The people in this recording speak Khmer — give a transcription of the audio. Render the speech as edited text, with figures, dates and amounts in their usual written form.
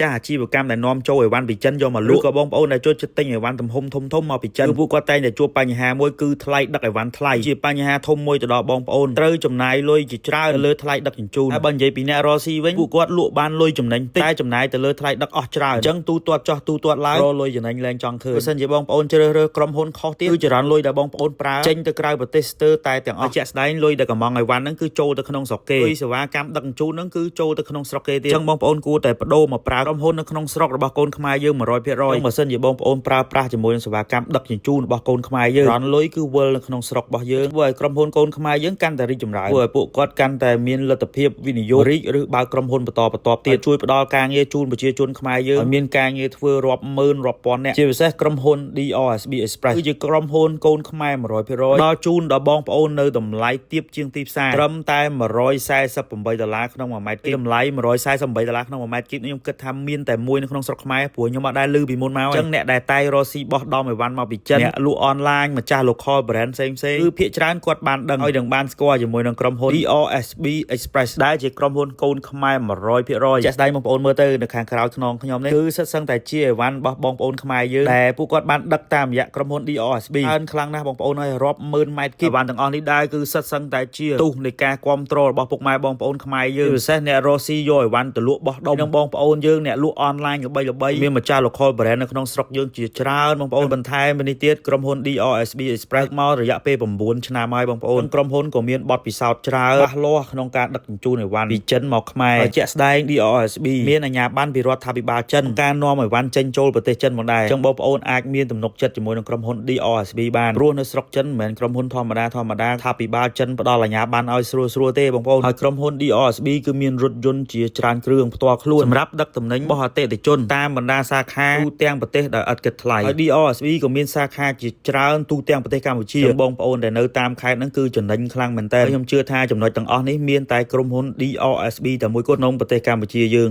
ចាស់អាជីវកម្មដែលនាំចូលអីវ៉ាន់ពីចិនយកមកលក់ក៏បងប្អូនដែលចូលចិត្តទិញអីវ៉ាន់ទំហំធំធំមកពីចិនគឺពួកគាត់តែងតែជួបបញ្ហាមួយគឺថ្លៃដឹកអីវ៉ាន់ថ្លៃជាបញ្ហាធំមួយទៅដល់បងប្អូនត្រូវចំណាយលុយជាច្រើនទៅលើថ្លៃដឹកជញ្ជូនហើយបើនិយាយពីអ្នករកស៊ីវិញពួកគាត់លក់បានលុយចំណេញតិចតែចំណាយទៅលើថ្លៃដឹកអស់ច្រើនអញ្ចឹងទូទាត់ចោះទូទាត់ឡើងរកលុយចំណេញលែងចង់ឃើញបើសិនជាបងប្អូនជ្រើសរើសក្រុមហ៊ុនខុសទៀតគឺចរន្តលុយដែលបងប្អូនប្រើចេញទៅក្រៅប្រទេសស្ទើរតែទាំងអស់ជាក់ស្ដែងលុយដែលកំងអីវ៉ាន់ហ្នឹងគឺចូលទៅក្នុងស្រុកគេលុយសេវាកម្មដឹកជញ្ជូនហ្នឹងគឺចូលទៅក្នុងស្រុកគេទៀតអញ្ចឹងបងប្អូនគួរតែបដូរមកប្រើក្រុមហ៊ុននៅក្នុងស្រុករបស់កូនខ្មែរយើង100%បើសិនជាបងប្អូនប្រើប្រាស់ជាមួយនឹងសេវាកម្មដឹកជញ្ជូនរបស់កូនខ្មែរយើងរន់លុយគឺវិលនៅក្នុងស្រុករបស់យើងធ្វើឲ្យក្រុមហ៊ុនកូនខ្មែរយើងកាន់តែរីកចម្រើនធ្វើឲ្យពួកគាត់កាន់តែមានលទ្ធភាពវិនិយោគរីកឬបើកក្រុមហ៊ុនបន្តបន្ទាប់ទៀតជួយផ្ដល់ការងារជូនប្រជាជនខ្មែរយើងឲ្យមានការងារធ្វើរាប់ម៉ឺនរាប់ពាន់នាក់ជាពិសេសក្រុមហ៊ុន DRSB Express គឺជាក្រុមហ៊ុនកូនខ្មែរ100%ដល់ជូនដល់បងប្អូននៅតម្លៃទាបជាងទីផ្សារត្រឹមតែ148ដុល្លារក្នុង1ម៉ែត្រគីបតម្លៃ148ដុល្លារក្នុង1ម៉ែត្រគីបខ្ញុំគិតថាមានតែមួយនៅក្នុងស្រុកខ្មែរព្រោះខ្ញុំអត់ដែលឮពីមុនមកអញ្ចឹងអ្នកដែលតែងរកស៊ីបោះដុំអីវ៉ាន់មកពីចិនអ្នកលក់អនឡាញម្ចាស់ local brand ផ្សេងផ្សេងគឺភាគច្រើនគាត់បានដឹងហើយនឹងបានស្គាល់ជាមួយនឹងក្រុមហ៊ុន DRSB Express ដែលជាក្រុមហ៊ុនកូនខ្មែរ100%ជាក់ស្ដែងបងប្អូនមើលទៅនៅខាងក្រោយខ្នងខ្ញុំនេះគឺសិតសឹងតែជាអីវ៉ាន់របស់បងប្អូនខ្មែរយើងដែលពួកគាត់បានដឹកតាមរយៈក្រុមហ៊ុន DRSB ច្រើនខ្លាំងណាស់បងប្អូនហើយរាប់ម៉ឺនម៉ែត្រគីបអីវ៉ាន់ទាំងអស់នេះដែរគឺសិតសឹងតែជាទូសនៃការគ្រប់គ្រងរបស់ពុកម៉ែបងប្អូនខ្មែរយើងពិសេសអ្នករកស៊ីយកអីវ៉ាន់ទៅលក់បោះដុំនិងបងប្អូនយើងអ្នកលក់អនឡាញល្បីៗមានម្ចាស់ local brand នៅក្នុងស្រុកយើងជាច្រើនបងប្អូនបន្ថែមពីនេះទៀតក្រុមហ៊ុន DRSB Express មករយៈពេល9ឆ្នាំហើយបងប្អូនក្រុមហ៊ុនក៏មានបទពិសោធន៍ច្រើនច្បាស់លាស់ក្នុងការដឹកជញ្ជូនអីវ៉ាន់ពីចិនមកខ្មែរហើយជាក់ស្ដែង DRSB មានអាជ្ញាប័ណ្ណពីរដ្ឋាភិបាលចិនការនាំអីវ៉ាន់ចេញចូលប្រទេសចិនមកដែរអញ្ចឹងបងប្អូនអាចមានទំនុកចិត្តជាមួយនឹងក្រុមហ៊ុន DRSB បានព្រោះនៅស្រុកចិនមិនមែនក្រុមហ៊ុនធម្មតាធម្មតាថាភិបាលចិនផ្ដល់អាជ្ញាប័ណ្ណឲ្យស្រួលស្រួលទេបងប្អូនហើយក្រុមហ៊ុន DRSB គឺមានរថយន្តជាច្រើនគ្រឿងផ្ទាល់ខ្លួនសម្រាប់ដឹកទំនិញរបស់អតិថិជនតាមបណ្ដាសាខាទូទាំងប្រទេសដោយឥតគិតថ្លៃហើយ DRSB ក៏មានសាខាជាច្រើនទូទាំងប្រទេសកម្ពុជាបងប្អូនដែលនៅតាមខេត្តហ្នឹងគឺចំណេញខ្លាំងមែនតើខ្ញុំជឿថាចំណុចទាំងអស់នេះមានតែក្រុមហ៊ុន DRSB តែមួយគត់ក្នុងប្រទេសកម្ពុជាយើង។